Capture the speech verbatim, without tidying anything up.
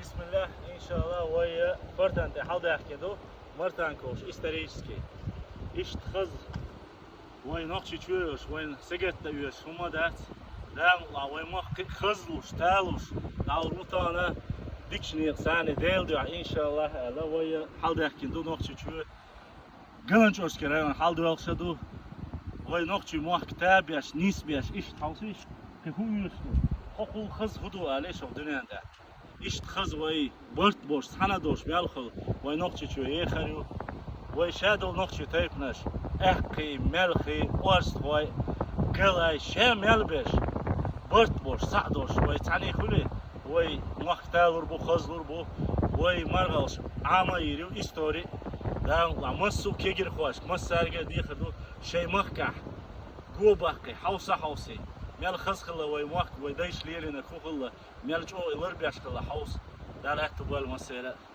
Бисмиллах, иншаллах, вай Фортан тӀа хьалдаьхкина ду, Мартан ковш, исторический. Иштта хаза, вай Нохчийчоь йолуш, вайна сагатта оьшуш хӀума дац. Дала мукъ лахь, вай махка хазлуш, талуш, дӀалур ву тахана дикачу некъа санна Делан дуьхьа, иншаллах, аьлла, вай хьалдаьхкина ду Нохчийчоь. Галанчожский район хьалдоьлхуш ду. Вай нохчий мохк табеш, нисбеш, иштта хьовсийша, кхин хӀун оьшуш ду? Хьо хул хаза хӀун ду алий шух дуьнен тӀа? Иштта хаза вай барт бош, цхьана дош мел хуьлу, вай Нохчийчоь ехар ю. Вай ша долу нохчий тайпанаш, аьккхий, мелхий, орстхой, галай, ша мел беш, барт бош, цхьаъ дош, вай цхьаьний хуьлий, вай мохк талур бу, хазлур бу, вай маргӀалш Ӏама йийр ю, истори. Дала мукъ лахь, массо а кегирхошка, массаьрга а дехар ду, шайн махкахь го баккхий, хьовса хьовсий, мел хаза хилла вай мохк, вай дайша лелийнарг хӀун хилла, мел чӀогӀа ларбеш хилла хьовса. Дала аьтту бойла массеран а.